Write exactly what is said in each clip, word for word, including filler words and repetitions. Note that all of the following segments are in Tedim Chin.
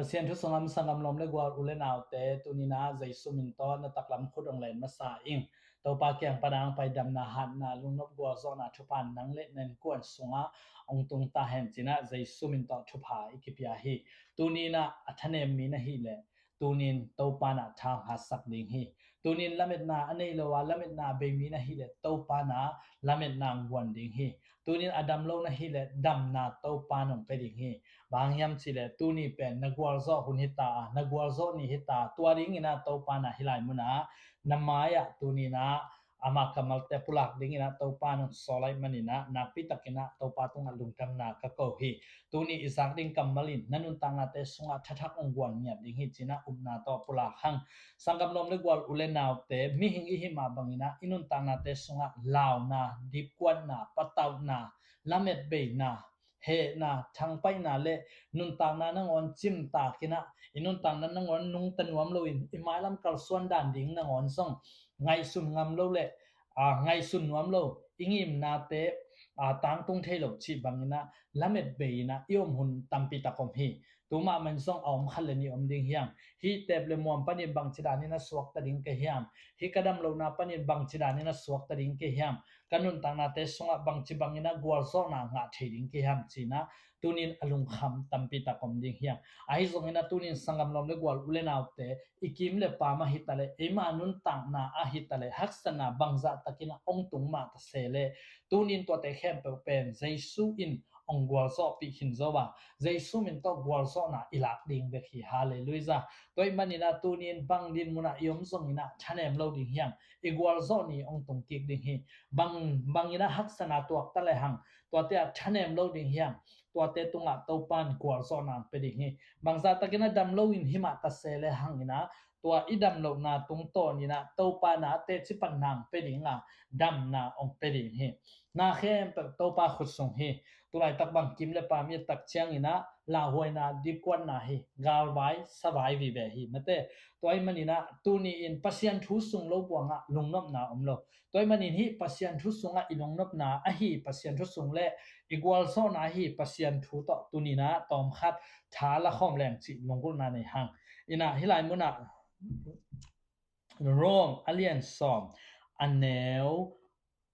Pasian thu sungah om sanggam lawm le gual u le naute, tuni-in ah Jesu min tawh na taklam khut hong len masa ing. Topa kiang pan hong pai damna, hatna, lungnop, gualzawhna thupha nang le na innkuan sungah hong tung ta hen ci-in ah Jesu min tawh thupha i kipia hi. Tuni-in ah a thanem mi na hih leh, tuni-in Topa in ah thanghatsak ding hi. Tuni-in lametna a nei lo a lametna bei mi na hih leh, Topa in ah lametna hong guan ding hi. Tuni-in a dam lo na hih leh, damna Topa in hong pia ding hi. Bang hang hiam cih leh, tuni pen na gualzawh hun hi ta a, na gualzawh ni hi ta a, tua dingin ah Topa in ah hih lai munah na mai-ah tuni-in ah ama kammalte pulak dingin ah Topa in hong sawl ahih manin ah, nakpi takin ah Topa tungah lungdamna ka ko hi. Tuni i zak ding kammal in na nuntaknate sungah thathak hong guan ngiat ding hi ci-in ah upna tawh pulak hang. Sanggam lawm le gual u le naute, mihing i hih mah bangin ah i nuntaknate sungah launa, dipkuatna, patauhna, lametbeina, hehna, thangpaihna le nuntakna nangawn cimtakin ah, i nuntakna nangawn nungta nuam loin i mailam kalsuan dan ding nangawn zong ngaihsun ngam lo le, aa, ngaihsun nuam lo, i ngimnate, aa, tangtung thei lo cih bangin ah lametbei-in ah i om hun tampi tak om hi. Tu mahmah in zong a om khat le nih om ding hiam? Hih teep le muam panin bangci danin a suakta ding ka hiam? Hih ka damlohna panin bangci danin a suakta ding ka hiam? Ka nuntaknate sungah bangci bangin ah gualzawhna ngah thei ding ka hiam ci-in ah tuni-in a lungkham tampi tak om ding hiam? Ahi zongin ah tuni-in sanggam lawm le gual u le naute, i kim le pam ahi ta leh, eima nuntakna ahi ta leh, haksatna bangzah takin ah hong tung mah ta se leh, tuni-in tuate khempeuh pen Jesu in hong gualzawhpih khin zo a, Jesu min tawh gualzawhna i lak ding bek hi. Halleluiah. Tua ahih manin ah tuni-in bang din munah i om zongin ah thanem lo ding hiam? I gualzawh ni hong tung kik ding hi. Bang, bangin ah haksatna tuakta lehang, tuate ah thanem lo ding hiam? Tuate tungah Topa in gualzawhna hong pia ding hi. Bangzah takin ah dam loin hih mah ta se lehangin ah, tua i damlohna tungtawnin ah Topa in ah a teci panna hong pia ding a, damna hong pia ding hi. Na khempeuh Topa khut sung hi. Tulaitak bang kim le pam i et tak ciangin ah lauhuaina, dipkuatna hi, galvai, savai vive hi, mate. Tua ahih manin ah tuni-in Pasian thu sung lo buangah lungnopna om lo. Tua ahih manin hih Pasian thu sungah i lungnopna ahi Pasian thu sung le i gualzawhna ahi Pasian thu tawh tuni-in ah tawmkhat tha la khawm leng cih lunggulhna nei hang. In ah hih lai munah Rom a lian sawm, a neu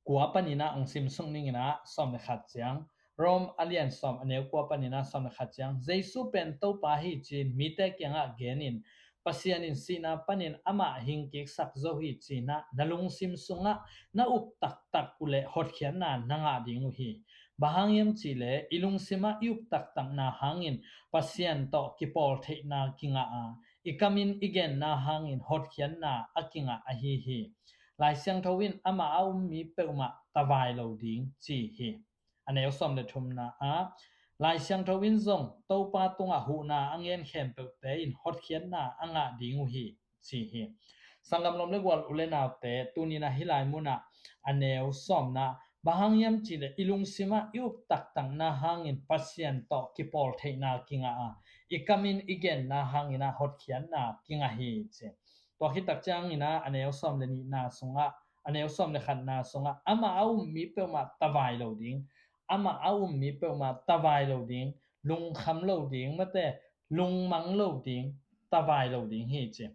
kua panin ah hong sim suk ning in ah, sawm le khat ciang. Rom a lian sawm, a neu kua panin ah sawm le khat ciang. Jesu pen Topa hi ci-in mite kiangah genin, Pasian in sihna panin amah hingkiksak zo hi ci-in ah na lungsim sungah na up taktak uh leh hotkhiatna na ngah ding uh hi. Bang hang hiam cih leh i lungsim ah i up taktakna hangin Pasian tawh kipawl theihna kingah a, i kamin i genna hangin hotkhiatna a kingah ahi hi. Lai Siangtho in amah a um mi peuhmah tavai lo ding ci hi. A neu sawm le thumna ah, Lai Siangtho in zong Topa tungah huhna a ngen khempeuhte in hotkhiatna a ngah ding uh hi, ci hi. Sanggam lawm le gual u le naute, tuni-in ah hih lai munah a neu sawmna, bang hang hiam cih leh i lungsim ah i up taktakna hangin Pasian tawh kipawl theihna kingah a, i kamin i genna hangin ah hotkhiatna kingah hi, ci. Tua khit tak ciangin ah a neu sawm le nihna sungah, a neu sawm le khatna sungah, amah a um mi peuhmah tavai lo ding, amah a um mi peuhmah tavai lo ding, lungkham lo ding, mate, lungmang lo ding, tavai lo ding hi, ci.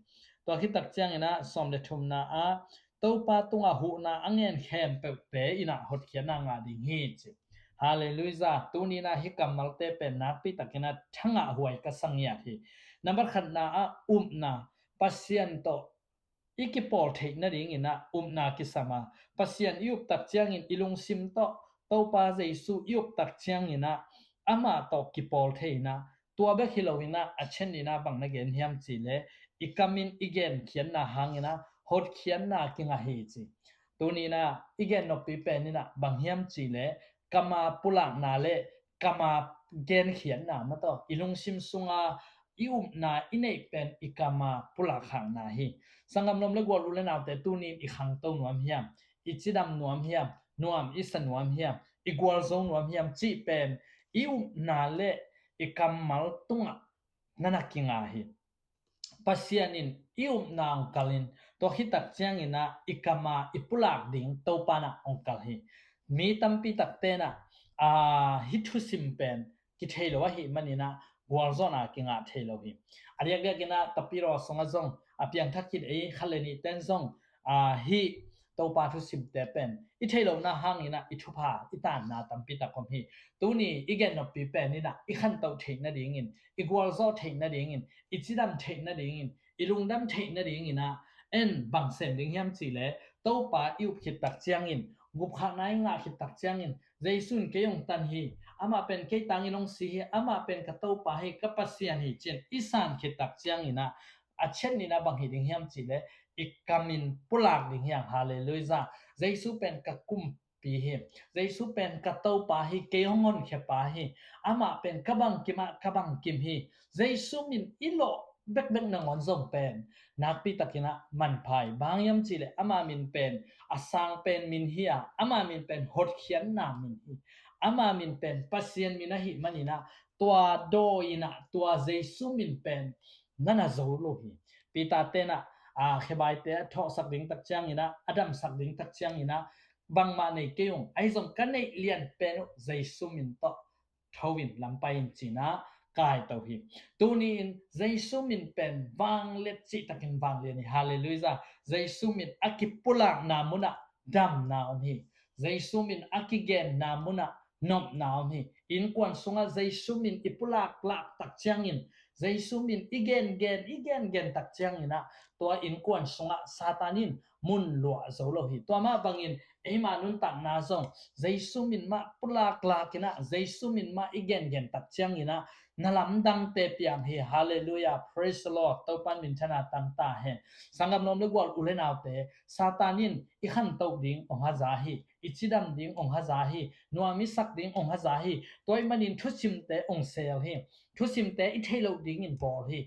Tua khit tak ciangin ah sawm le thumna ah, Topa tungah huhna a ngen khempeuhte in ah hotkhiatna ngah ding hi, ci. Halleluiah. Tuni-in ah hih kammalte pen nakpi takin ah thangah huai ka sa ngiat hi. Nambat khatna ah upna, Pasian tawh i kipawl theih nadingin ah upna kisam a, Pasian i up tak ciangin i lungsim tawh Topa Jesu i up tak ciangin ah amah tawh kipawl thei in ah, tua bek hi loin ah a then in ah bang na gen hiam cih leh, i kamin i genkhiatna hangin ah hotkhiatna kingah hi, ci. Tuni-in ah i gen noppi pen in ah bang hiam cih leh, kam a pulakna le kam a genkhiatna, mataw, i lungsim sunga i upna i neih pen i kam a pulak khakna hi. Sanggam lawm le gual u le naute, tuni-in i khangto nuam hiam, i cidam nuam hiam, nuam i sa nuam hiam, i gualzo nuam hiam cih pen i upna le i kammal tungah na na kinga hi. Pasian in i upna hong kalin, tua khit tak ciangin ah i kam a i pulak ding Topa in ah hong kal hi. Mi tampi takte in ah, aa, hih thusim pen kithei lo ahih manin ah, gualzawhna kingah thei lo hi. A diakdiak inah Tapiro sungah zong a piangthak khit ei khat le nih ten zong a, hih Topa thusimte pen i theih lohna hangin ah i thupha i tanna tampi tak om hi. Tuni i gennoppi pen inah i khantoh theih nadingin, i gualzawh theih nadingin, i cidam theih nadingin, i lungdam theih nadingin ah en bang sem ding hiam cihleh Topa i up khit tak ciangin, gupkhiatna i ngah khit tak ciangin, Jesu in kei hong tan hi, amah pen kei tangin hong si hi, amah pen ka Topa hi, ka Pasian hi ci-in i san khit tak ciangin ah a chet nihna bang hi ding hiam cihleh i kamin pulak ding hiam. Halleluiah. Jesu pen ka kumpi hi. Jesu pen ka Topa hi, kei hong honkhia pa hi. Amah pen ka bangkim ah ka bangkim hi. Jesu min i lawh bekbek nangawn zong pen nakpi takin ah manpha hi. Bang hang hiam cihleh ama min pen a sang pen min hi a, ama min pen hotkhiatna min hi. Ama min pen Pasian min ahih manin ah tua dawi inah tua Jesu min pen na na zo lo hi. Peter ten ah, a, khebaite a thawhsak ding tak ciangin ah, a damsak ding tak ciangin ah, bangmah nei kei ung, ahi zong ka neih lian pen uh Jesu min tawh tho in lam pai in ci-in ah kaito hi. Tuni-in Jesu min pen vangliat cih takin vanglian hi. Halleluiah. Jesu min a kipulakna munah damna om hi. Jesu min a kigenna munah nopna om hi. Innkuan sungah Jesu min i pulaklak tak ciangin, Jesu min i gengen, i gengen tak ciangin ah tua innkuan sungah Satan in mun luah zo lo hi. Tua mah bangin eima nuntakna zong Jesu min mah pulaklak in ah, Jesu min mah i gengen tak ciangin ah na lamdangte piang hi. Halleluiah. Praise the Lord. Topa in minthanna tang ta hen. Sanggam lawm le gual u le naute, Satan in i khantoh ding hong haza hi. I cidam ding hong haza hi. Nuam i sak ding hong haza hi. Tua ahih manin thusimte hong sel hi. Thusimte i theih loh dingin bawl hi.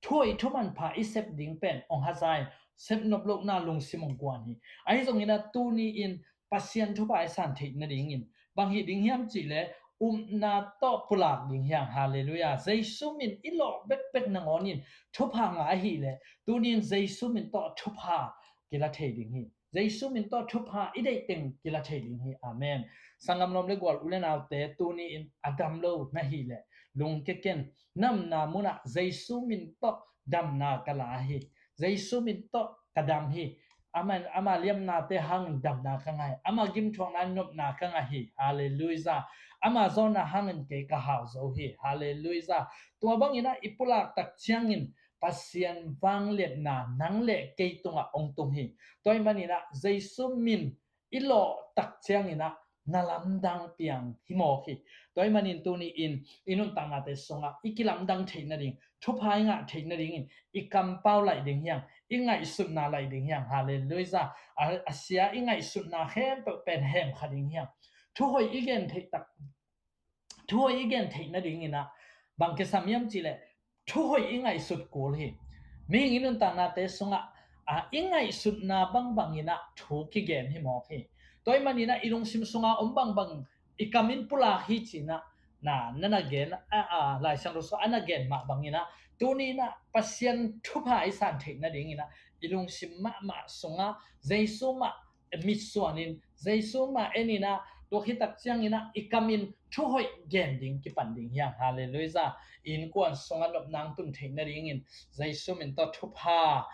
Thu hoih thu manpha i sep ding pen hong haza hi. Sep nop lohna lungsim hong guan hi. Ahi zongin ah tuni-in Pasian thupha i san theih nadingin bang hi ding hiam cihleh upna tawh pulak ding hiam. Halleluiah. Jesu min i lawh bekbek nangawn in thupha ngah ahih leh tuni-in Jesu min tawh thupha kila thei ding hi. Jesu min tawh thupha i deih teng kila thei ding hi. Amen. Sanggam lawm le gual u le naute, tuni-in a dam lo na hih leh lungkia ken. Na omna munah Jesu min tawh damna ka la hi. Jesu min tawh ka dam hi. Ama, ama liamnate hangin damna ka ngah hi. Ama gimthuakna nopna ka ngah hi. Halleluiah. Ama zawnna hangin kei ka hau zo hi. Halleluiah. Tua bangin ah i pulak tak ciangin Pasian vangliatna nang le kei tungah hong tung hi. Tua ahih manin ah Jesu min i lawh tak ciangin ah na lamdang piang hi mawk hi. Tua ahih manin tuni-in i nuntaknate sungah i kilamdang theih nading, thupha i ngah theih nadingin i kampau laih ding hiam, i ngaihsutna laih ding hiam. Halleluiah. A, a sia i ngaihsutna khempeuh pen hemkha ding hiam. Thu hoih i gen theih tak, thu hoih i gen theih nadingin ah bang kisam hiam cihleh thu hoih i ngaihsut kul hi. Mihing i nuntaknate sungah, a, i ngaihsutna bangbangin ah thu kigen hi mawk hi. Tua ahih manin ah i lungsim sungah om bangbang i kam in pulak hi ci-in ah na, na na gen, a, a, Lai Siangtho sungah a na gen mah bangin ah tuni-in ah Pasian thupha i san theih nadingin ah i lungsim mahmah sungah Jesu mah mitsuanin, Jesu mah enin ah, tua khit tak ciangin ah i kam in thu hoih gen ding kipan ding hiam. Halleluiah. Innkuan sungah nopna hong tun theih nadingin Jesu min tawh thupha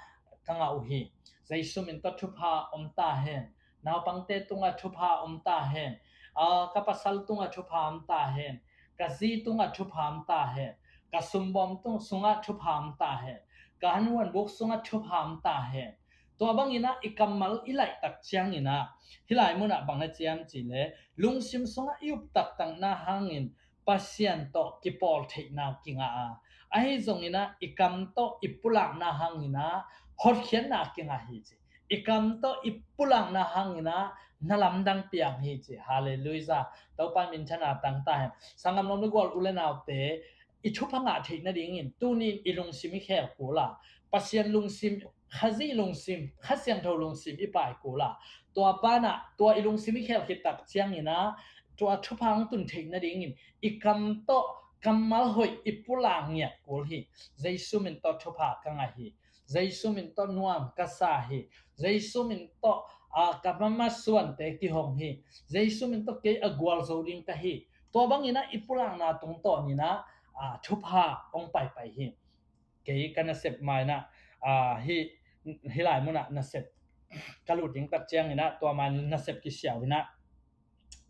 ka ngah uh hi. Jesu min tawh thupha om ta hen. Naupangte tungah thupha om ta hen. A, ka pasal tungah thupha om ta hen. Ka zi tungah thupha om ta hen. Ka sumbawm tung sungah thupha om ta hen. Ka hanhuan buk sungah thupha om ta hen. Tua bangin ah i kammal i laih tak ciangin ah hih lai munah bang na ci hiam cihleh lungsim sungah i up taktakna hangin Pasian tawh kipawl theihna kingah a, ahi zongin ah i kam tawh i pulakna hangin ah hotkhiatna kingah hi ci. I kam tawh i pulakna hangin ah na lamdang piang hi ci. Halleluiah. Topa in minthanna tang ta hen. Sanggam lawm le gual u le naute, i thupha ngah theih nadingin tuni-in i lungsim i khel kul a, Pasian lungsim, Khazih lungsim, Kha Siangtho lungsim i pai kul a, tua banah tua i lungsim i khel khit tak ciangin ah tua thupha hong tun theih nadingin i kam tawh kammal hoih i pulak ngiat kul hi. Jesu min tawh thupha ka ngah hi. Jesu min tawh nuam ka sa hi. Jesu min tawh, a, ka mama suante kihong hi. Jesu min tawh kei a gualzo ding ka hi. Tua bangin ah i pulakna tungtawnin ah, ah, thupha hong paipai hi. Kei ka nasep mainah, ah, hi, hi lai munah nasep ka lut ding tak cianginah tua mai nasep kisiau inah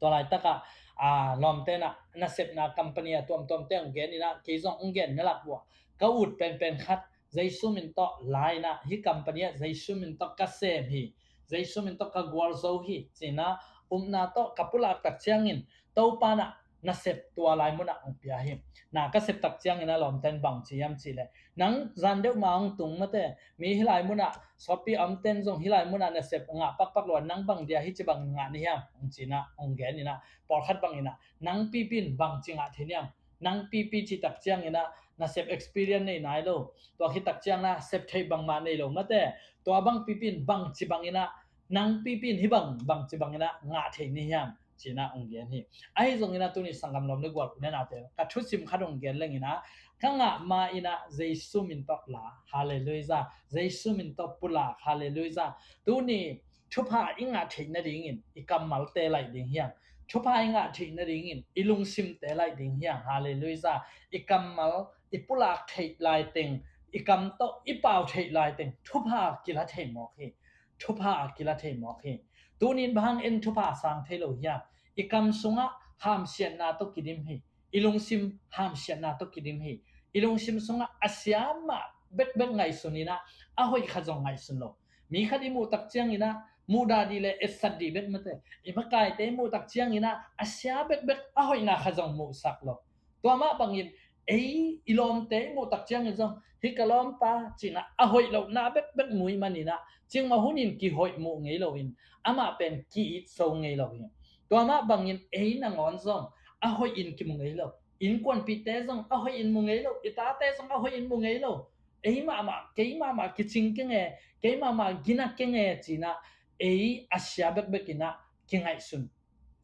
tua laitakah, ah, lawmte inah nasepna company a tuamtuamte hong gen inah kei zong hong gen na lak buah ka ut penpen khat Jesu min tawh la inah hi company ah Jesu min tawh ka sem hi, Jesu min tawh ka gualzo hi cinah upna tawh ka pulak tak ciangin Topa inah nasep tua lai munah hong pia hi. Na ka sep tak ciangin a lawmten bang ci hiam cihleh, nang zan deuh ma hong tung mate, mi hi lai munah sawtpi a omten zong hi lai munah nasep ngah pakpak lo a nang bang dia hi ci bang ngah ni hiam hong cinah hong gen inah pawlkhat bang inah nang pipi in bang ci ngah thei niam, nang pipi ci tak cianginah nasep experience nei nai lo, tua hi tak ciangna sep thei bangmah nei lo mate, tua bang pipi in bang ci bang inah nang pipi in hi bang bang ci bang inah ngah thei ni hiam cinah hong gen hi. Ahi zong inah tuni sanggam lawm le gual u le naute ka thusim khat hong gen leng inah ka ngah ma inah Jesu min tawh la, halleluiah, Jesu min tawh pulak, halleluiah. Tuni thupha i ngah theih nadingin i kammalte laih ding hiam? Thupha i ngah theih nadingin i lungsimte laih ding hiam? Halleluiah. I kammal i pulak theih laiteng, i kam tawh i pau theih laiteng thupha kila thei mawk hi. Thupha a kila thei mawk hi. Tunin bang hang en thupha a sang thei lo hiam? I kam sungah hamsiatna tawh kidim hi. I lungsim hamsiatna tawh kidim hi. I lungsim sungah a sia mah bekbek ngaihsun inah a hoih khat zong ngaihsun lo. Mi khat i muh tak cianginah muhdah dih le etsat dih bek mate, i makaite i muh tak cianginah a sia bekbek a hoihna khat zong muhsak lo. Tua mah bangin ei i lawmte i muh tak ciangin zong hi ka lawmpa cinah a hoih lohna bekbek mu ih maninah cingmah hunin kihoih muh ngei loin amah pen ki-it so ngei lo hi. Tua mah bangin ei nangawn zong a hoih in kimu ngei lo. Innkuanpihte zong a hoih in mu ngei lo. I tate zong a hoih in mu ngei lo. Ei mahmah, kei mahmah kicing keng e, kei mahmah gina keng e cinah ei a sia bekbek inah kingaihsun,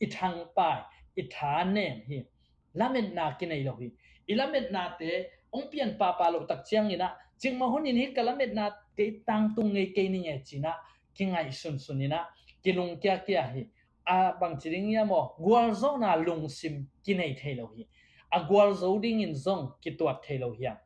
i thangpai, i thanem hi. Lametna kinei lo hi. I lametnate hong pian pahpah loh tak cianginah cingmah hunin hi ka lametna kei tangtung ngei kei ning e cinah kingaihsunsun inah kilungkiakia hi. A bangci ding hiam aw, gualzona lungsim kinei thei lo hi. A gualzo dingin zong kituat thei lo hiam?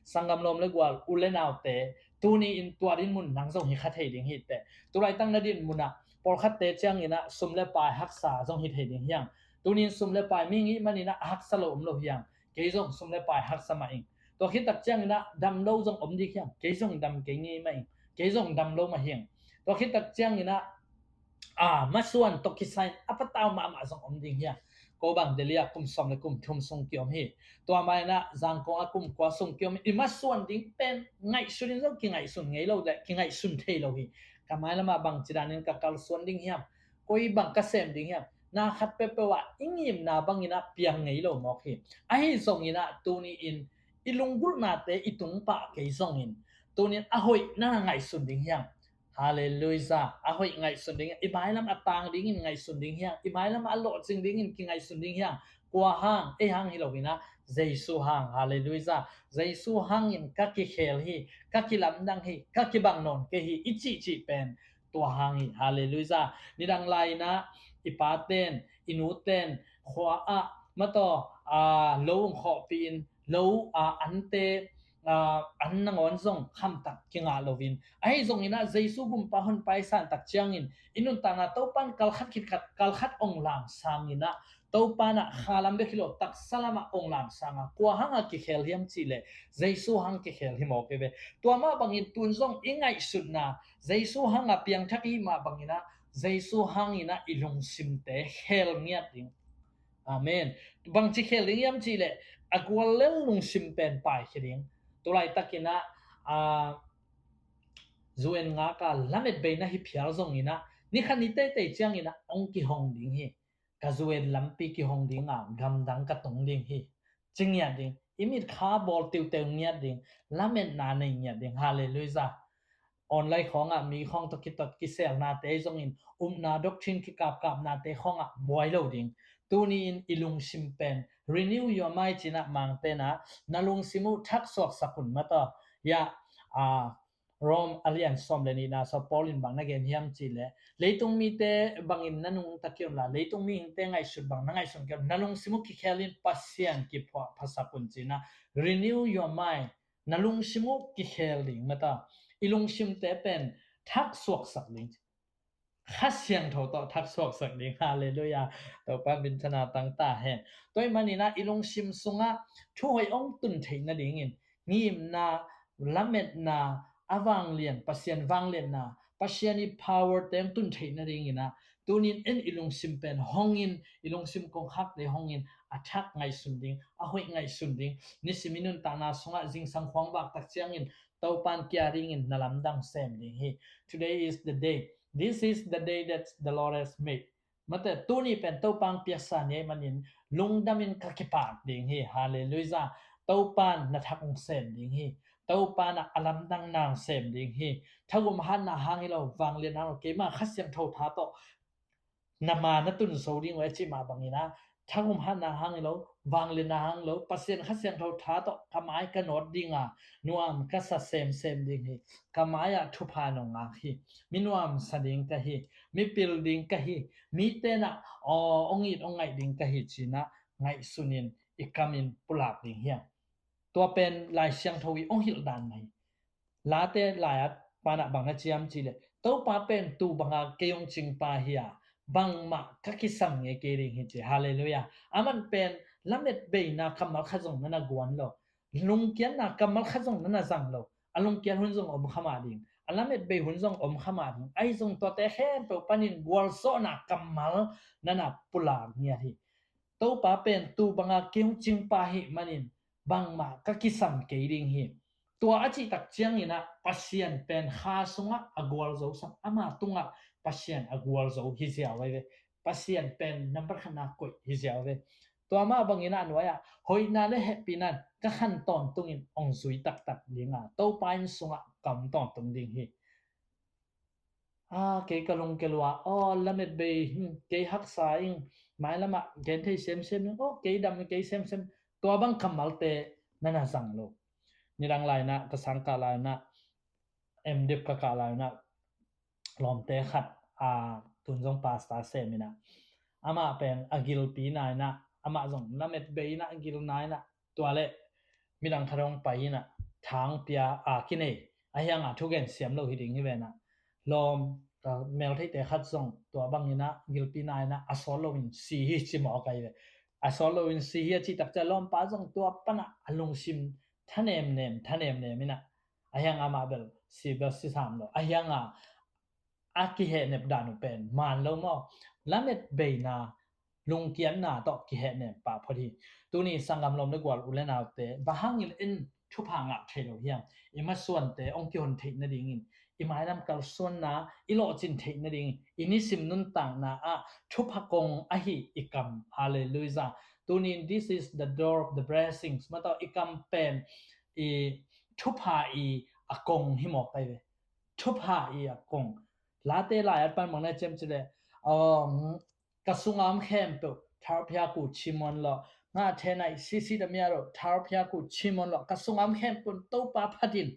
Sanggam lawm le gual u le naute, tuni in tua dinmun nang zong hi kha thei ding hi teh. Tulaitak na dinmunah pawlkhatte cianginah sum le pai haksa zong hi thei ding hiam? Tunin sum le pai mi ngei maninah a haksa lo om lo hiam? Kei zong sum le pai haksa mah ing. Tua khit tak cianginah dam lo zong om ding hiam? Kei zong dam kei ngei mah ing. Kei zong dam lo mah hiang. Tua khit tak cianginah a masuan tawh kisai in a patau mahmah zong om ding hiam? Ko bang Delhi ah kum sawm le kum thum sung kiom hi. Tua mainah Zangkong ah kum kua sung kiom hi. I masuan ding pen ngaihsun in zong kingaihsun ngei lo le kingaihsun thei lo hi. Ka mailamah bangci danin ka kalsuan ding hiam? Koi bang ka sem ding hiam? Na khat peuhpeuh ah i ngimna banginah piang ngei lo mawk hi. Ahi zonginah tuni in i lunggulhnate i tungpah kei zongin tunin a hoih na ngaihsun ding hiam? Halleluiah. A hoih ngaihsun ding hiam? I mailam a tang dingin ngaihsun ding hiam? I mailam a lawhcing dingin kingaihsun ding hiam? Kua hang? Ei hang hi loinah Jesu hang. Halleluiah. Jesu hangin ka kikhel hi, ka kilamdang hi, ka kibang nawn kei hi i cihcih pen tua hang hi. Halleluiah. Nidang lai-inah i paten i nuten khua ah mataw, a, lo hong khawhpih in lo, a, ante, a, an nangawn zong khamtak kingah loin, ahi zonginah Jesu gumpa honpa i san tak ciangin i nuntakna Topan kalkhat khitkhat kalkhat ong lamsanginah Topa inah khalam bek hi lo taksa lamah ong lamsanga kua hanga kikhel hiam cihleh Jesu hang kikhel hi mawk hi ve. Tua mah bangin tun zong i ngaihsutna Jesu hanga piangthak i hih mah banginah Jesu hanginah i lungsimte khel ngiat ding. Amen. Bangci khel ding hiam cihleh a guallel lungsim pen paikhia ding. Tulaitakinah, a, U N ngaka lamet beina hi phial zonginah nikhat ni teitei cianginah hong kihong ding hi. Ka U N lampi kihong dinga gamdang ka tong ding hi. Ci ngiat ding. I mitkha bawl tiuteu ngiat ding. Lametna nei ngiat ding. Halleluiah. Online khawngah mi khawng tawh kitot kiselnate zongin upna doctrine kikapkapnate khawngah buai lo ding. Tuni-in i lungsim pen renew your mind cinah Mangtena na lungsim uh thaksuaksak un mataw. Yah, a, Rom a lian sawm le nihna sua Paul in bang na gen hiam cih leh, leitung mite bangin na nungta kei un la, leitung mihingte ngaihsut bang na ngaihsun kei un, na lungsim uh kikhel in Pasian kiphuah phasak un ci-in ah, renew your mind, na lungsim uh kikhel ding mata, i lungsimte pen thak suaksak ding. Kha Siangtho tawh thak suaksak ding. Halleluiah. Topa minthanna tang ta hen. Tua ahih manin ah i lungsim sungah thu hoih hong tun theih nadingin ngimna, lametna, a vanglian, Pasian vangliatna, Pasian i power te hong tun theih nadingin ah, tunin en i lungsim pen hongin, i lungsim kongkhakte hongin, a thak ngaihsun ding, a hoih ngaihsun ding. Nisim i nuntakna sungah zingsang khuang vak tak ciangin Topan kia dingin na lamdang sem ding hi. Today is the day. This is the day that the Lord has made. Mate, tuni pen Topan piaksa ni ahih manin lungdamin ka kipak ding hi. Halleluiah. Topan na thak hong sem ding hi. Topan a lamdang nang sem ding hi. Thagum hatna hang hi lo, vangliatna hang lo, keima Kha Siangtho tha tawh na ma na tun zo ding uh e cih mah bangin ah, thagum hatna hang hi lo, vangliatna hang lo, Pasian Kha Siangtho tha tawh ka mai ka nawt ding a, nuam ka sa semsem ding hi. Ka mai-ah thupha nong ngak hi. Mi nuamsa ding ka hi. Mi pil ding ka hi. Mite in ah aw, hong it hong ngaih ding ka hi ci-in ah ngaihsun in i kam in pulak ding hi hang. Tua pen Lai Siangtho i hong hilh dan mah hi. Late lai-at pan ah bang na ci hiam cih leh, Topa pen tuu banga kei hong cingpa hi a, bangmah ka kisam ngei kei ding hi ci. Halleluiah. Aman pen lamet beina kammal khat zong na na guan lo. Lungkiatna kammal khat zong na na zang lo. A lungkiat hun zong om kha mah ding. A lamet bei hun zong om kha mah ding. Ahi zong tuate khempeuh panin gualzawhna kammal na na pulak ngiat hi. Topa pen tuu banga kei hong cingpa ahih manin bangmah ka kisam kei ding hi. Tua a cih tak ciangin ah Pasian pen Kha sungah a gualzo sam, ama tungah Pasian a gualzo hi ziau ahi ve. Pasian pen nambat khatna koih hi ziau ve. Tua mah bangin ah nuai-ah hoihna le hehpihna in ka khan tawntungin hong zui taktak ding a, Topa inn sungah ka om tawntung ding hi. A, kei ka lungkia lua, aw, lamet bei, hmm, kei haksa ing, mailamah gen thei semsem ing, aw, kei dam, kei semsem, tua bang kammalte na na zang lo. Nidang lai-in ah, ka sangkah lai-in ah, M.Div ka kah lai-in ah, lawmte khat, a, tun zong pastor sem in ah, amah pen a gilpi nai-in ah, amah zong lamet bei in ah, a gil nai-in ah, tua leh midang khat hong pai in ah, tha hong pia a kinei, ahi hang a thugen siam lo hi ding hi ven ah, lawm, a, meltheite khat zong tua bangin ah gilpi nai-in ah a sawt loin si hi ci mawk ahi ve. A sawt loin si hi a cih tak ciang lawmpa zong tua pan ah a lungsim thanemnem, thanemnem in ah, ahi hang amah bel si bel si sam lo, ahi hang a a kihehnep dan uh pen maan lo maw? Lamet beina, lungkiatna tawh kihehnep pah phot hi. Tuni sanggam lawm le gual u le naute, bang hangin in thupha ngah thei lo hiam? I masuante hong kihon theih nadingin, i mailam kalsuanna i lawhcin theih nadingin, i nisim nuntakna ah thupha kong ahi i kam. Halleluiah. Tuni in this is the door of the blessings. Mataw, i kam pen i thupha i a kong hi mawk ahi ve. Thupha i a kong. Late lai-at pan bang na ci hiam cih leh, um, ka sunga om khempeuh tharpiak uh cimuan lawh, ngah thei nai sisi damiat uh tharpiak uh cimuan lawh, ka sunga om khempeuh Topa phat in.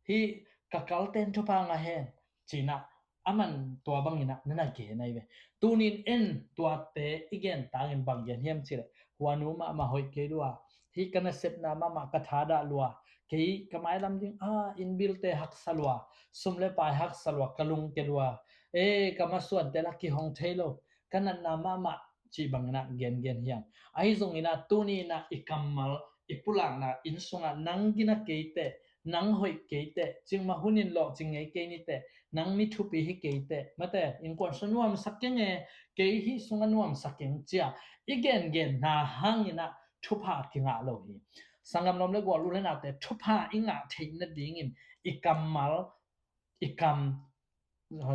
Hih ka kalten thupha ngah hen, ci-in ah, aman tua bangin ah na na gen ahi ve. Tuni in en tuate i gen tangin bang gen hiam cih leh, hua nu mahmah hoih kei lua, hih ka nasepna mahmah ka thadah lua, kei ka mailam ding a, inn bilte haksa lua, sum le pai haksa lua, ka lungkia lua, e, ka masuante la kihong thei lo, ka natna mahmah cih bangin ah gengen hi hang. Ahi zongin ah tuni in ah i kammal, i pulakna, inn sungah nang gina kei teh, nang hoih kei teh, cikmah hunin lawhcing ngei kei ni teh, nang mi thupi hi kei teh, mate, innkuan sung nuamsak keng e, kei hih sungah nuamsak keng ci-a i gengenna hangin ah thupha kingah lo hi. Sanggam lawm le gual u le naute, thupha i ngah theih nadingin i kammal, i kam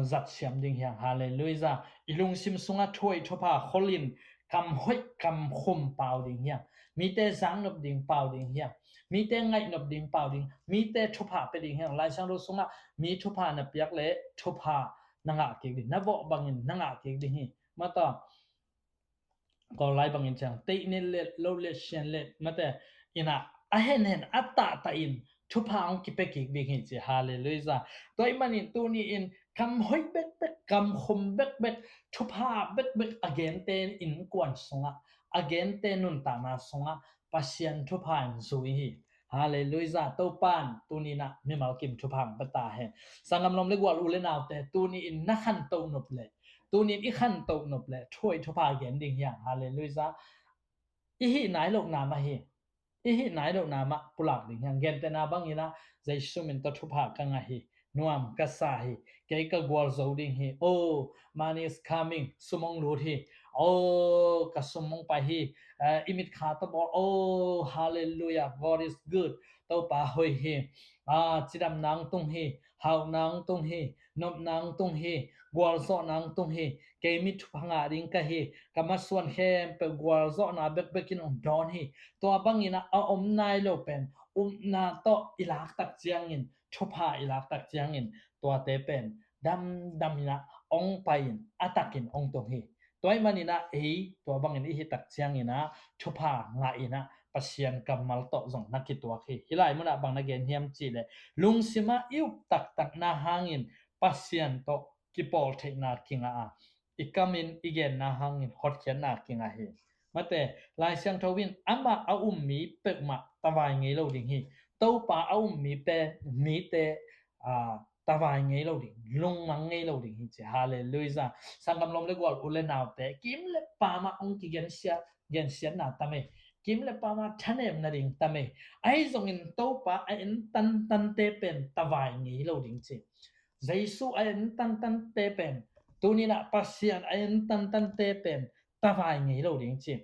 zat siam ding hi hang. Halleluiah. I lungsim sungah thu hoih thupha kholin, kam hoih kam khum pau ding hi hang. Mite zaknop ding pau ding hi hang. Mite ngaihnop ding pau ding. Mite thupha pia ding hi hang. Lai Siangtho sungah mi thupha na piak leh thupha na ngah kik ding. Na vawh bangin na ngah kik ding hi. Mataw, Kawl lai bangin ciang, teih nilh let, loh let, sian let, mate, in ah, a henhen, a tahtah in, thupha hong kipia kik ding hi ci. Halleluiah. Tua ahih manin tuni in kam hoih bekbek, kam khum bekbek, thupha bekbek a gente innkuan sungah, a gente nuntakna sungah Pasian thupha in zui hi. Halleluiah. Topan tuni in ah mimal kim thupha hong pia ta hen. Sanggam lawm le gual u le naute, tuni in na khanto nop le, tuni in i khanto nop le, thu hoih thupha gen ding hi hang. Halleluiah. I hih nai lohna mah hi. I hih nai lohna mah pulak ding hi hang. Gentehna bangin ah, Jesu min tawh thupha ka ngah hi. Nuam ka sa hi. Kei ka gualzo ding hi. Oh, money is coming. Sum hong lut hi. Oh, ka sum hong pai hi. Eh, i mitkha tawh bawl. Oh, hallelujah. God is good. Topa hoih hi. Ah, cidamna hong tung hi. Hauhna hong tung hi. Nopna hong tung hi. Gualzawhna hong tung hi. Kei mi thupha ngah ding ka hi. Ka masuan khempeuh gualzawhna bekbek in hong dawn hi. Tua bangin ah a om nai lo pen, upna tawh i lak tak ciangin, thupha i lak tak ciangin, tuate pen damdam in ah hong pai in, a tak in hong tung hi. Tua ahih manin ah ei tua bangin i hih tak ciangin ah thupha ngah in ah Pasian kammal tawh zong na kituak hi. Hih lai munah bang na gen hiam cih leh, lungsim ah i up taktakna hangin Pasian tawh kipawl theihna kingah a, i kam in i genna hangin hotkhiatna kingah hi. Mate, Lai Siangtho in amah a um mi peuhmah tavai ngei lo ding hi. Topa a um mi pe, mite, ah, tavai ngei lo ding, lungmang ngei lo ding hi ci. Halleluiah. Sanggam lawm le gual u le naute, kim le pam ah hong kigensia, gensiatna tam ei. Kim le pam ah thanem nading tam ei. Ahi zongin Topa a en tantante pen tavai ngei lo ding ci. Jesu a en tantante pen, tuni in ah Pasian a en tantante pen tavai ngei lo ding ci.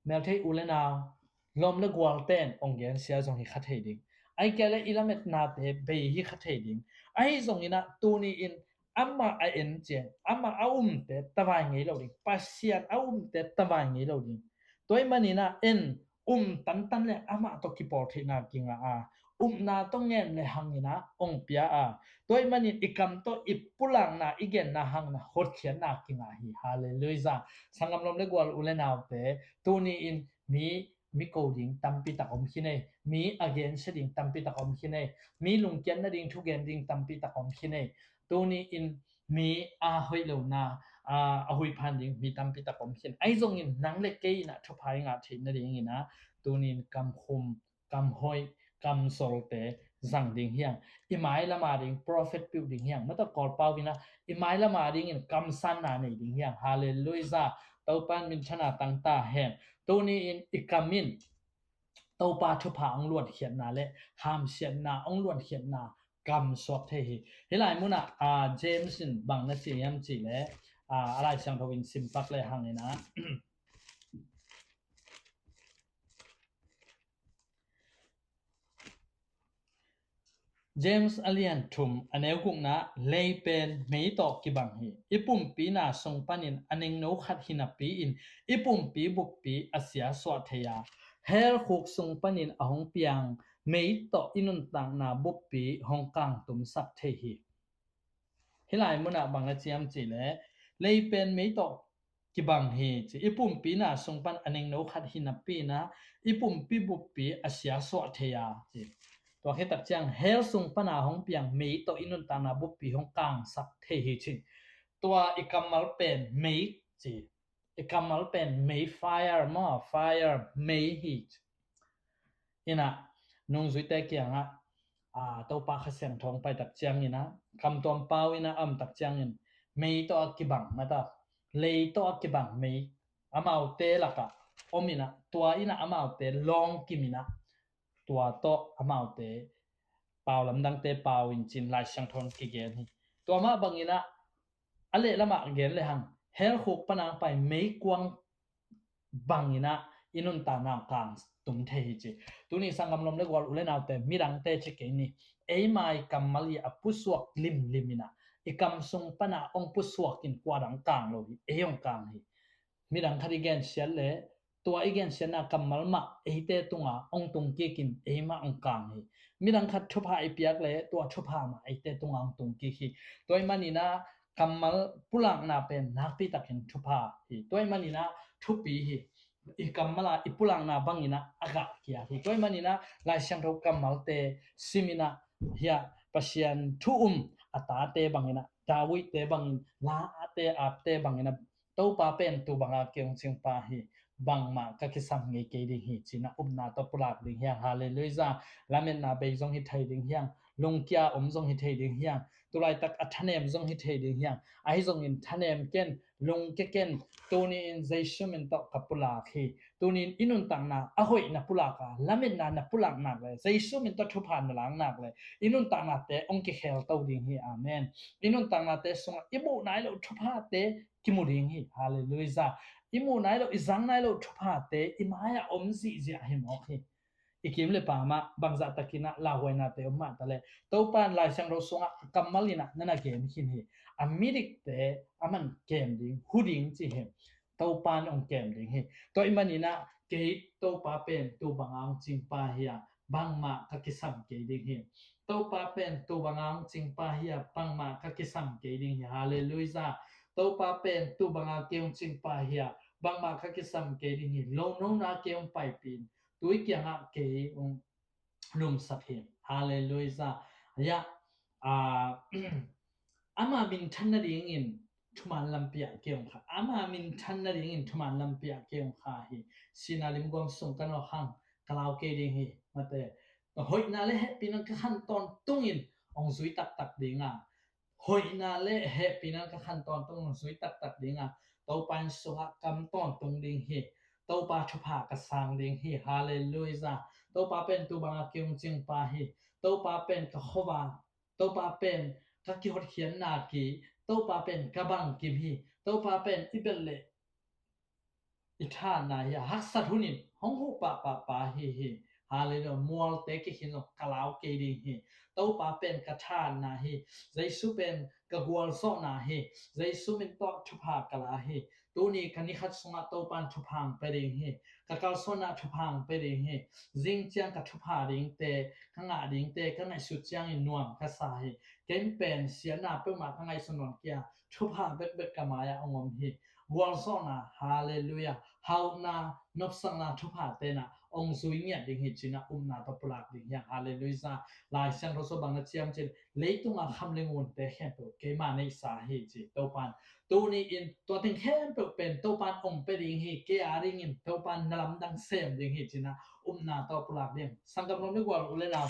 Melthei u le nau, lawm le gualten hong gensia zong hi kha thei ding. Ahih kei leh i lametnate bei hi kha thei ding. Ahi zongin ah tuni in amah a en ciang, amah a umte tavai ngei lo ding. Pasian a umte tavai ngei lo ding. Tua ahih manin ah en, um tantan le amah tawh kipawl theihna kingah a, upna tawh ngen le hang in ah hong pia a, tua ahih manin i kam tawh i pulakna, i genna hang in ah hotkhiatna kingah hi. Halleluiah. Sanggam lawm le gual u le naute, tuni in mi, mi ko ding tampi tak om khin ei, mi a gensia ding tampi tak om khin ei, mi lungkiat nading thugen ding tampi tak om khin ei. Tuni in mi a hoih lohna, a, a huih phan ding mi tampi tak om khin. Ahi zongin nang le kei in ah thupha i ngah theih nadingin ah, tuni in kam khum, kam hoih, kam solte zang ding hi hang. I mailam a ding prophet piuh ding hi hang. Mate, Kawlpau in ah i mailam a dingin kamsanna nei ding hi hang. Halleluiah. Topa in minthanna tang ta hen. Tuni in i kam in Topa thupha hong luankhiatna le hamsiatna hong luankhiatna kam suak thei hi. Hih lai munah, ah, James in bang na ci hiam cih leh, ah, a Lai Siangtho in simpak le hang in ah, James a lian thum, a neu gukna, lei pen mei tawh kibang hi. I pumpi na sung panin a ningno khat hi napi in i pumpi bukpi a siasuah thei a, hell khuk sung panin a hong piang mei tawh i nuntakna bukpi hong kangtumsak thei hi. Hih lai munah bang na ci hiam cih leh, lei pen mei tawh kibang hi ci. I pumpi na sung pan a ningno khat hi napi in ah i pumpi bukpi a siasuah thei a ci. Tua khit tak ciang hell sung pan a hong piang mei tawh i nuntakna bukpi hong kangsak thei hi ci. Tua i kammal pen mei ci. I kammal pen mei, fire maw, fire, mei hi ci. In ah, nungzuite kiangah, ah, Topa Kha Siangtho hong pai tak ciangin ah, kamtuam pau in ah a om tak ciangin, mei tawh a kibang, mate, lei tawh a kibang mei, amaute lakah om in ah, tua in ah amaute lawng kim in ah, tua tawh amaute pau lamdangte pau in cin Lai Siangtho in kigen hi. Tua mah bangin ah, a lehlamah gen le hang, hell khuk pan a hong pai meikuang bangin ah i nuntakna hong kangtum thei hi ci. Tuni sanggam lawm le gual, u le naute, midangte ci kei ni. Eima i kammal i a pusuak limlim in ah, i kam sung pan a hong pusuak in kua dang kang lo hi, ei hong kang hi. Midang khat i gensiat leh, tua i gensiatna kammal mah eite tunga hong tung kik in, ei mah hong kang hi. Midang khat thupha i piak leh, tua thupha mah eite tunga hong tung kik hi. Tua ahih manin ah kammal pulakna pen nakpi takin thupha hi. Tua ahih manin ah thupi hi. i kammal a i pulakna bangin ah a gah kiat hi. Tua ahih manin ah Lai Siangtho kammalte simin ah hiah Pasian thu um a tate bangin ah, David-te bangin, La-ate, Apte bangin ah, Topa pen tu banga kei hong cingpa hi, bangmah ka kisam ngei kei ding hi, ci-in ah upna tawh pulak ding hi hang. Halleluiah. Lametna bei zong hi thei ding hi hang, lungkia om zong hi thei ding hi hang, tulaitak a thanem zong hi thei ding hi hang. Ahi zongin thanem ken, lungkia ken, tuni-in Jesu min tawh ka pulak hi. Tuni-in i nuntakna a hoih na pulak a, lametna na pulak nak leh, Jesu min tawh thupha na lak nak leh, i nuntaknate hong kikhelto ding hi. Amen. I nuntaknate sungah i muh nai loh thuphate kimu ding hi. Halleluiah. I muh nai loh, i zang nai loh thuphate i mai-ah om zihziah hi mawk hi. I kim le pam ah bangzah takin ah lauhuainate om mah ta leh, Topa in Lai Siangtho sungah a kammal in ah na na gen khin hi. A midikte aman kem ding, hu ding ci hi. Topa in hong kem ding hi. Tua ahih manin ah kei Topa pen tu banga hong cingpa hi a, bangmah ka kisam kei ding hi. Topa pen tu banga hong cingpa hi a, bangmah ka kisam kei ding hi. Halleluiah. Topa pen tu banga kei hong cingpa hi a, bangmah ka kisam kei ding hi. Lonona kei hong paipih in, tui kiangah kei hong lumsak hi. Halleluiah. Hiah, ah, ama minthan nadingin thuman lampi ah kei hong kha. Ama minthan nadingin thuman lampi ah kei hong kha hi. Sihna limguam sung ka nawk hang, ka lau kei ding hi. Mate, hoihna le hehpihna ka khan tawntungin hong zui taktak ding a, hoihna le hehpihna ka khan tawntungin hong zui taktak ding a, Topa inn sungah kam tawntung ding hi. Topa thupha ka sang ding hi. Halleluiah. Topa pen tu banga kei hong cingpa hi. Topa pen ka khuavak. Topa pen ka kihotkhiatna ki. Topa pen ka bangkim hi. Topa pen i belh leh i thahatna hi a, haksat hunin hong huh pahpahpa hi hi. Halleluiah. Mualte kikhin zong ka lau kei ding hi. Topa pen ka thahatna hi. Jesu pen ka gualzawhna hi. Jesu min tawh thupha ka la hi. Tuni ka ni khat sungah Topa in thupha hong pia ding hi. Ka kalsuanna thupha hong pia ding hi. Zing ciang ka thupha dingte, ka ngah dingte ka ngaihsut ciangin nuam ka sa hi. Ken pen siatna peuhmah ka ngaihsun nawn kei a, thupha bekbek ka mai-ah hong om hi. Gualzawhna, halleluiah, hauhna, nopsakna, thuphate na hong zui ngiat ding hi, ci-in ah upna tawh pulak ding hi hang. Halleluiah. Lai Siangtho sung bang na ci hiam cih leh, leitunga kham le ngunte khempeuh keima neihsa hi, ci Topa in. Tuni-in tua teng khempeuh pen Topa in hong pia ding hi, kei a dingin Topa in na lamdang sem ding hi, ci-in ah upna tawh pulak ding. Sanggam nuam le gual, u le nau,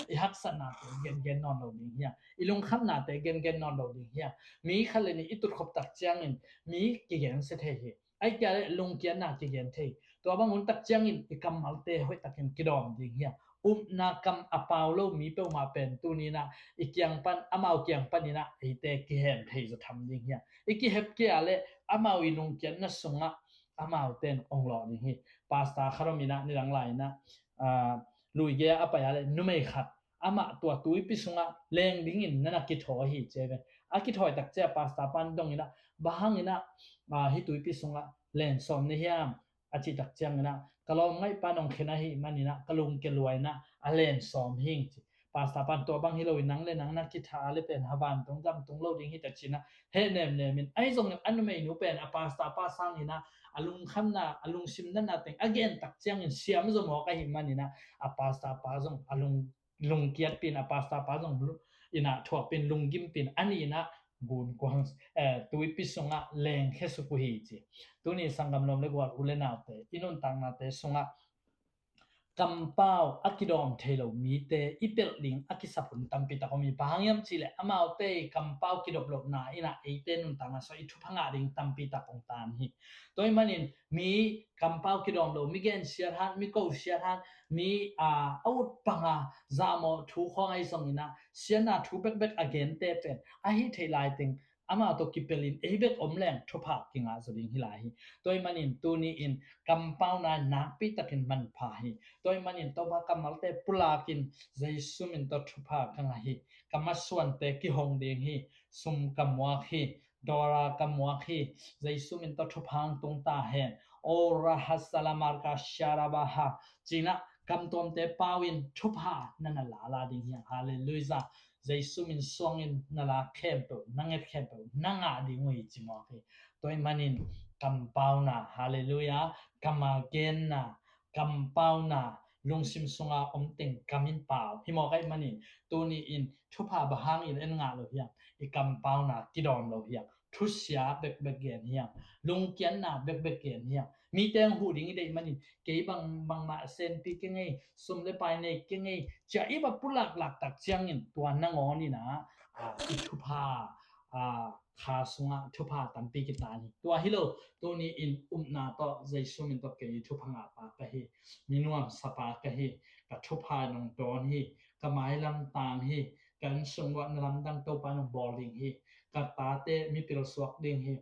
i haksatnate gengen nawn lo ding hi hang. I lungkhamnate gengen nawn lo ding hi hang. Mi khat le nih i tutkhop tak ciangin mi kigen sia thei hi. Ahih kei leh lungkiatna kigen thei. Tua bang hun tak ciangin i kammalte hoihtakin kidawm ding hi hang. Upna kam a pau lo mi peuhmah pen tuni-in ah i kiang pan, amau kiang panin ah eite kihem thei zaw tham ding hi hang. I kihep kei leh amau i lungkiatna sungah amaute in hong lawh ding hi. Pastor khat om in ah nidang lai-in ah, ah, luigei a pai a leh numei khat amah tua tuipi sungah leng dingin na na kithawi hi, ci ve. A kithawi tak ciang pastor pa in dong in ah, bang hangin ah, ah, hih tuipi sungah len sawm na hiam, a cih tak ciangin ah, ka lawmngaih pa in hong khen ahih manin ah ka lungkia lua in ah a len sawm hing, ci. Pastor pa in, tua bang hi lo-in nang le nang na kitha a leh pen ha vantung gam tung lo ding hi, ta ci-in ah heh nemnem in. Ahi zongin a numeinu pen a pastor pa sangin ah a lungkhamna, a lungsim natna teng a gen tak ciangin siam zaw mawk ahih manin ah a pastor pa zong a lung lungkiatpih in, a pastor pa zong lu-, in ah thuakpih in, lunggimpi in, a nih in ah gunkuang, eh, tuipi sungah lengkhia suk uh hi, ci. Tuni sanggam nuam le gual, u le naute, i nuntaknate sungah kampau a kidawm thei lo mite i pelh ding a kisap hun tampi tak om hi. Bang hang hiam cih leh amaute i kampau kidop lohna in ah eite nuntakna sungah i thupha ngah ding tampi tak hong tan hi. Tua ahih manin mi kampau kidawm lo, mi gensiat hat, mi kosiat hat, mi, aa, a ut panga zahmawh thu khawng ahi zongin ah, siatna thu bekbek a gente pen a hih theih lai teng amau tawh kipelhin ei bek om leng thupha kingah zaw ding hi lai hi. Tua ahih manin tuni-in kampauna nakpi takin manpha hi. Tua ahih manin Topa kammalte pulakin Jesu min tawh thupha ka ngah hi. Ka masuante kihong ding hi. Sum ka muak hi. Dawra ka muak hi. Jesu min tawh thupha hong tung ta hen. Ora hasalamarka sharabaha. Ci-in ah kamtuamte pau in thupha na na lala ding hi hang. Halleluiah. Jesu min suangin na lak khempeuh, na nget khempeuh na ngah ding uh hi, ci mawk hi. Tua ahih manin kampauna, halleluiah, kamal genna, kampauna, lungsim sunga om teng kam in pau hi mawk ahih manin, tuni in thupha bang hangin en ngah lo hiam? I kampauna kidawn lo hiam? Thusia bekbek gen hiam? Lungkiatna bekbek gen hiam? Mite hong huh ding i deih manin, kei bang, bangmah senpi keng ei, sum le pai nei keng ei, ci-a i va pulak laktak ciangin tua nangawn in ah, ah, i thupha, ah, kha sungah thupha tampi kitan hi. Tua hi lo, tuni in upna tawh Jesu min tawh kei thupha ngahpa ka hi, mi nuamsapa ka hi, ka thupha nong dawn hi, ka mailam tang hi, ka innsung uah na lamdang Topa nong bawl ding hi, ka tate mipil suak ding hi,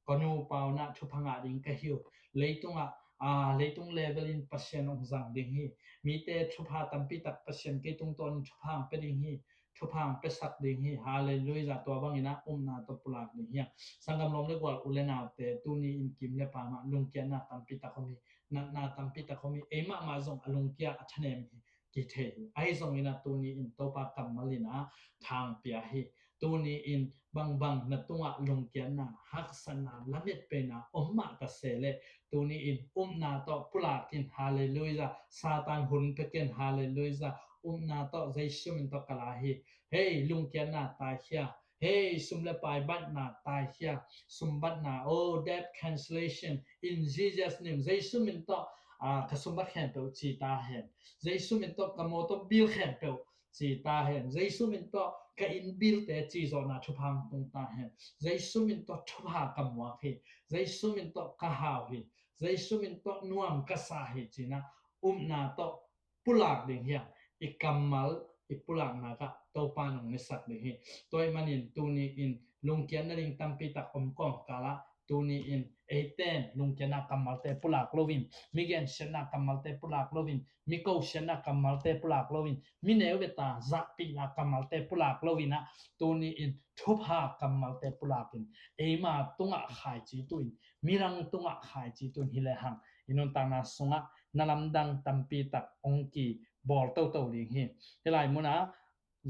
ka nupa un ah thupha ngah ding ka hi uh, leitungah, aa, leitung level in Pasian hong zang ding hi, mite thupha tampi tak Pasian kei tungtawn in thupha hong pia ding hi, thupha hong piasak ding hi, halleluiah, tua bangin ah upna tawh pulak ding hi. Sanggam lawm le gual u le naute, tuni in kim le pam ah lungkiatna tampi tak om hi, natna tampi tak om hi, ei mahmah zong a lungkia a thanem hi, kithei hi. Ahi zongin ah tuni in Topa kammal in ah thang pia hi. Tuni in bangbang na tungah lungkiatna, haksatna, lametpeina om mah ta se leh, tuni in upna tawh pulak in, halleluiah, Satan hun pia ken, halleluiah, upna tawh Jesu min tawh ka la hi. Hei, lungkiatna taikhia. Hei, sum le pai batna taikhia. Sum batna, oh, debt cancellation in Jesus' name. Jesu min tawh, ah, ka sum bat khempeuh ci ta hen. Jesu min tawh ka mawtaw bill khempeuh ci ta hen. Jesu min tawh ka inn bill te ci zawhna thupha hong tung ta hen. Jesu min tawh thupha ka muak hi. Jesu min tawh ka hau hi. Jesu min tawh nuam ka sa hi, ci-in ah upna tawh pulak ding hi a, i kammal i pulakna ah Topa nong nesak ding hi. Tua ahih manin tuni in lungkiat nading tampi tak om kawmkal ah, tuni in eite in lungkiatna kammalte pulak loin, mi gensiatna kammalte pulak loin, mi kosiatna kammalte pulak loin, mi neu ve ta zahpihna kammalte pulak loin ah, tuni in thupha kammalte pulak in, eima tungah khaici tu in, mirang tungah khaici tu in hi lehang, i nuntakna sungah na lamdang tampi tak hong kibawl toto ding hi. Hih lai munah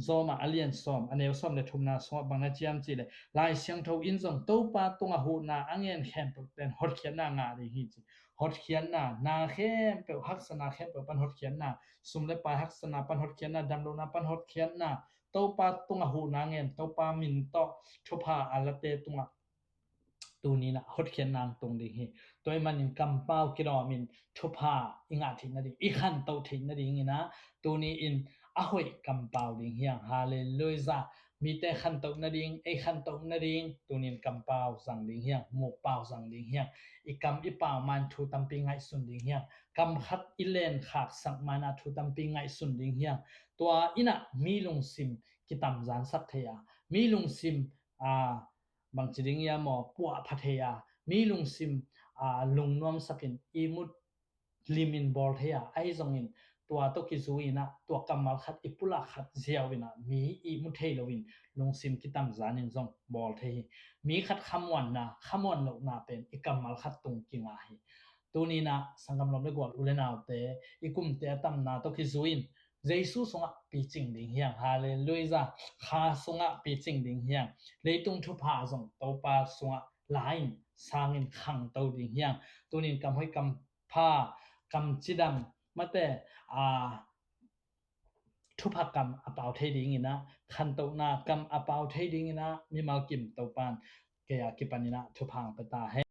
Rom ah a lian sawm, a neu sawm le thumna sungah bang na ci hiam cih leh, Lai Siangtho in zong Topa tungah huhna a ngen khempeuhte in hotkhiatna ngah ding hi, ci. Hotkhiatna, na khempeuh, haksatna khempeuh pan hotkhiatna, sum le pai haksatna pan hotkhiatna, damlohna pan hotkhiatna, Topa tungah huhna ngen, Topa min tawh thupha a late tungah tuni in ah hotkhiatna hong tung ding hi. Tua ahih manin kampau kidawm in thupha i ngah theih nading, i khantoh theih nadingin ah, tuni in a hoih kampau ding hi hang. Halleluiah. Mite khantoh nading, ei khantoh nading, tuni in kampau zang ding hi hang, mukpau zang ding hi hang. I kam i pau ma in thu tampi ngaihsun ding hi hang. Kam khat i len khaksak ma in ah thu tampi ngaihsun ding hi hang. Tua in ah mi lungsim kitamzansak thei a, mi lungsim, aa, bangci ding hiam maw, puahpha thei a, mi lungsim, aa, lungnuamsak in, ihmut lim in bawl thei a, ahi zongin tua tawh kizui in ah, tua kammal khat i pulak khat ziau in ah, mi ihmu thei loin lungsim kitamzan in zong bawl thei hi. Mi khat khamuanna, khamuan lohna pen i kammal khat tung kingah hi. Tuni in ah sanggam lawm le gual, u le naute, i kumte a tamna tawh kizui in Jesu sungah picing ding hi hang. Halleluiah. Kha sungah picing ding hi hang. Leitung thupha zong Topa sungah la in, sang in, khangto ding hi hang. Tuni in kam hoih, kam pha, kam cidam, mate, aa, thupha kam a pau thei dingin ah, khantohna kam a pau thei dingin ah, mimal kim Topa in kei a kipan in ah thupha hong pia ta hen.